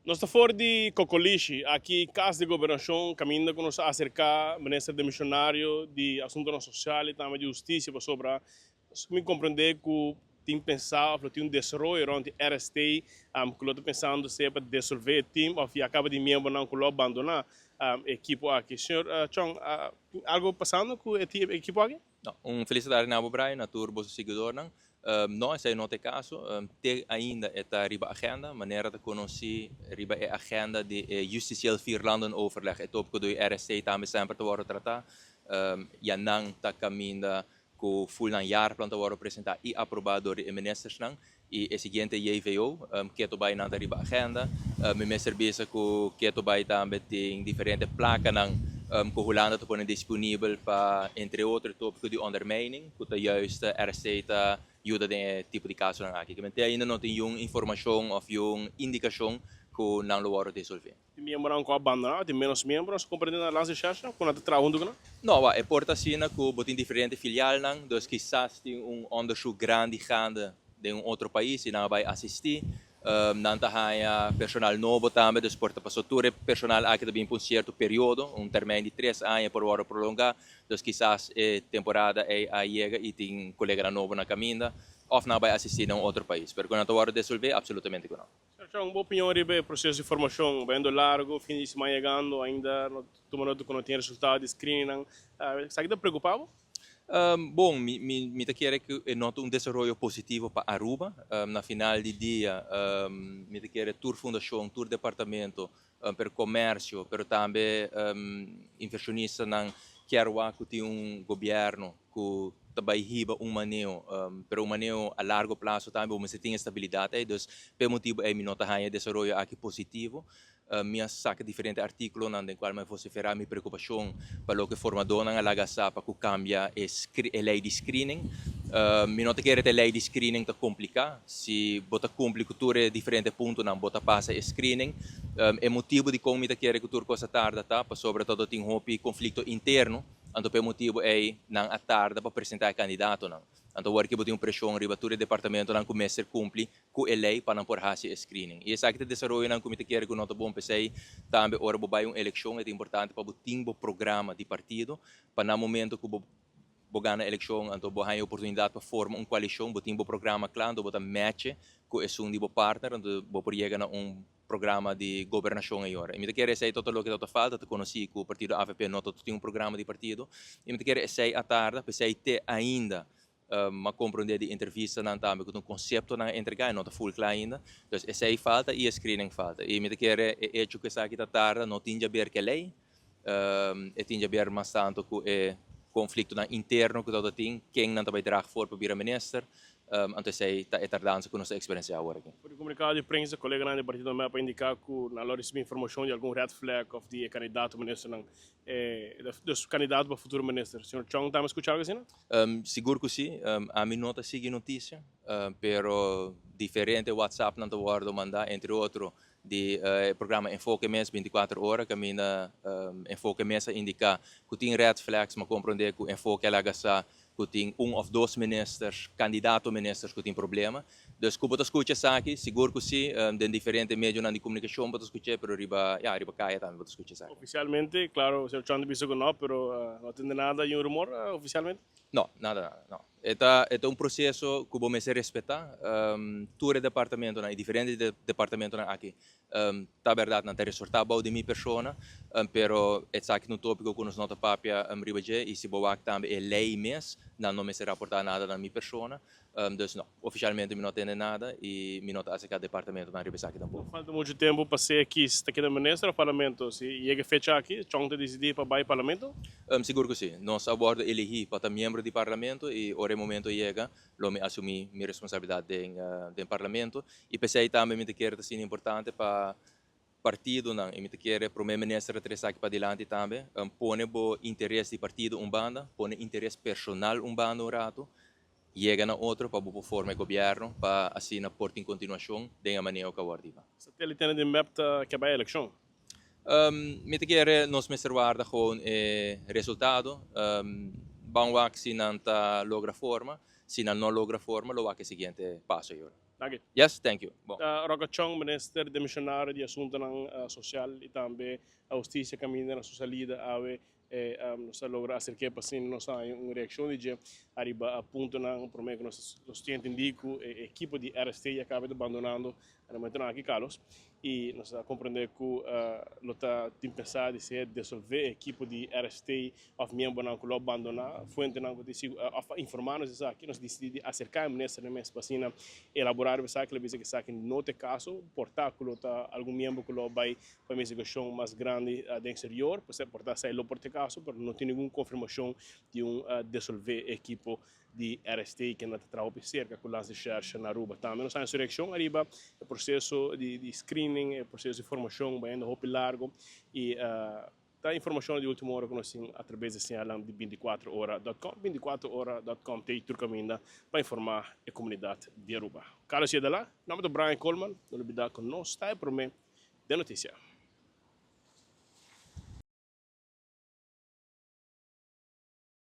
Nos ta for di Cocolishi, aki Cas di Gobernacion, caminda cu nos a acerca Minister Demisionario di Asuntonan Social y tambe di Husticia pasobra mi comprende cu tin pensa of lo tin un desaroyo rond di RST cu lo ta pensando sea pa desolve e team of ya caba di miembronan cu lo abandona e ekipo aki. Señor Chong, tin algo pasando cu e ekipo aki? No, un felis tardi na bo Brian, na tur boso siguidornan. No, esei no ta e kaso. Te ainda e ta riba agenda, manera ta konosí riba e agenda di e Justitieel Vierlandenoverleg, e tópiko di RSC tambe semper ta wòrdu tratá. Ya nan ta kaminda ku ful nan jaarplan ta wòrdu presentá i aprobá dor di e ministersnan i e siguiente JVO keto bai nan ta riba agenda. Mi mester bisa ku keto bai tambe tin diferente plakanan ku Hulanda ta pone disponibel pa entre otro e topiko di ondermijning ku ta juist RSC ta yuda den e tipo di kasonan aki. Kimen te ainda no tin yun informashon òf yun indikashon ku nan lo wòrdu disolvé. Tin miembronan ku a bandoná, tin ménos miembro, nos a komprendé na Landsrecherche ku nan ta traha huntu ku nan? No, wak, e por ta asina ku bo tin diferente filialnan, dus kisas tin un onderzoek grandi gaande den un otro pais i nan a bai asistí. Nan ta haña personal nobo tambe, dus por ta paso tur e personal aki ta bin pa un sierto periodo, un termijn di tres aña por wòrdu prolongá, dus kisas e temporada ei a yega i tin koleganan nobo na kaminda òf nan a bai asistí na un otro pais. Pero ku nan ta wòrdu desolvé? Apsolutamente ku no. Sergio, bo opinion riba e proceso di formacion bayendo largo, fin di siman yegando, ainda no tuma nota cu no tin resultado di screeningnan. Esaki ta preocupa bo? Bon, mi mi mi ta kere cu e no ta un desaroyo positivo pa Aruba. Na final di dia mi ta kere tur fundacion, tur departamento, pero comercio, pero tambe inversionistanan kier wak cu tin un gobierno cu ta bay hiba un maneo, pero un maneo a largo plazo tambe, bo mester tin e stabilidad ey, dus p'e motibo ey mi no ta haña e desaroyo aki positivo. Mi a saca diferente articulonan den cual mi a vocifera mi preocupacion pa loke formadornan a laga sa pa cu cambia e e ley di screening. Mi no ta kere ta e ley di screening ta complica, si bo ta cumpli cu tur e diferente puntonan bo ta pasa e screening. E motibo dicon mi ta kere cu tur cos a tarda ta pasobra ta tin hopi conflicto interno. Anto p'e motibu ei nan a tarda pa presentá e kandidatonan. Anto awor ki bo tin un preshon riba tur e departamentonan ku mester kumpli ku e lei pa nan por hasi e screening. I esaki ta desaroyonan ku mi ta kere ku no ta bon. P'esei tambe ora bo bai un elekshon e ta importante pa bo tin bo programa di partido pa na momento ku bo bo gana elekshon anto bo haña e oportunidat pa forma un koalishon bo tin bo programa kla anto bo ta matche ku esun di bo partner anto bo por yega na un programa di gobernacion ei ora. Y mi ta kere esey ta loke ta falta, ta conoci cu partido avp no ta tin un programa di partido. Y mi ta kere esey a tarda, p'esey te ainda m'a comprende di entrevistanan tambe cu ta un concepto nan a entrega y no ta full cla ainda. Dus esey falta y e screening falta. Y mi ta kere e hecho cu esaki ta tarda no tin djaber cu e ley, E tin djaber mas tanto cu e conflictonan interno cu ta tin, ken nan ta bay draag voor pa bira minister, anto esey ta e tardansa cu nos ta experiencia awor aki. For di comunicado di prensa, coleganan di partido mep a indica cu nan lo ricibi informacion di algun red flag of di e candidato ministernan, dus candidato pa futuro minister. Señor Chong tambe a scucha algo asina? Sigur cu si, ami no ta sigui noticia, pero diferente whatsappnan ta wordo manda, entre otro Di e programa Enfoke mes bintikuater ora kaminda Enfoke mes a indiká ku tin red flags, ma komprondé ku Enfoke a laga sa ku tin un òf dos ministers, kandidato ministers ku tin problema. Dus ku bo ta skucha esaki, sigur ku si, den diferente medionan di komunikashon bo ta skuch'é, pero riba, ya, riba kaya tambe bo ta skucha esaki. Ofisialmente, klaro, señor Trump ta bisa ku no, pero no tende nada i un rumor ofisialmente? No, nada, nada, no. E ta e ta un proseso ku bo mester respetá. Tur e departamentonan, e diferente departamentonan aki ta bèrdat nan ta resortá bou di mi persona, pero esaki ta un tópiko ku nos no ta papia riba dje i si bo wak tambe e lei mes, nan no mester raportá nada na mi persona. Dus no, ofishalmente mi no tende nada i mi no ta aserká departamentonan riba esaki tampoko. No falta muchu tempu pa sea kis ta keda minister òf parlamento. Si yega e fecha aki, Chong ta disidí pa bai parlamento? Sigur ku si. Nos a wòrdu eligí pa ta miembro di parlamento i ora e momento yega lo mi asumí mi responsabilidat den den parlamento. I p'esei tambe mi ta kere ta asina importante pa partidonan i mi ta kere Prome Minister a trese aki padilanti tambe, pone bo interes di partido un banda, pone interes personal un banda un ratu, yega na otro pa bo por forma e gobièrnu pa asina por tin kontinuashon den e maneho ku a wòrdu hiba. Satelitenan di mep ta ke bai elekshon? Mi ta kere nos mester warda gewoon e resultado. Ban wak si nan ta logra forma. Si nan no logra forma lo wak e siguiente paso ayora. Danki. Yes, thank you. Bon. Rocco Chong, Minister Demisionario di Asuntonan Social y tambe Husticia caminda na su salida awe. Nos a logra acerk'é pa asina nos a haña un reaccion di dje ariba puntonan prome cu nos tin entendi cu e ekipo di RST ya caba ta bandonando na momentonan aki Carlos y nos a comprende cu lo ta tin pensa di ser desolve e ekipo di RST of miembronan cu lo bandona fuentenan cu tin of a informa nos esaki nos dicidi di acerca e ministernan mes pa asina elabora riba esaki lo bisa cu esaki no ta e caso por ta cu lo ta algun miembro cu lo bay pa investigashon mas grandi den exterior, pues por ta esei lo por ta e kaso, pero no tin ningun konfirmashon di un desolvé e ekipo di RST kende ta traha hopi serka ku Landsrecherche na Aruba. Tambe nos haña su reakshon ariba e proseso di screening, e proseso di formashon bayendo hopi largo i ta informashon di ultimo ora ku nos tin atrabes di señalnan di bintikuater ora dòt kòm. Bintikuater ora dòt kòm ta e tur kaminda pa informá e komunidat di Aruba. Carlos Yedala, nomber ta Brian Koolman, no lubida ku nos ta e promé. Den noticia.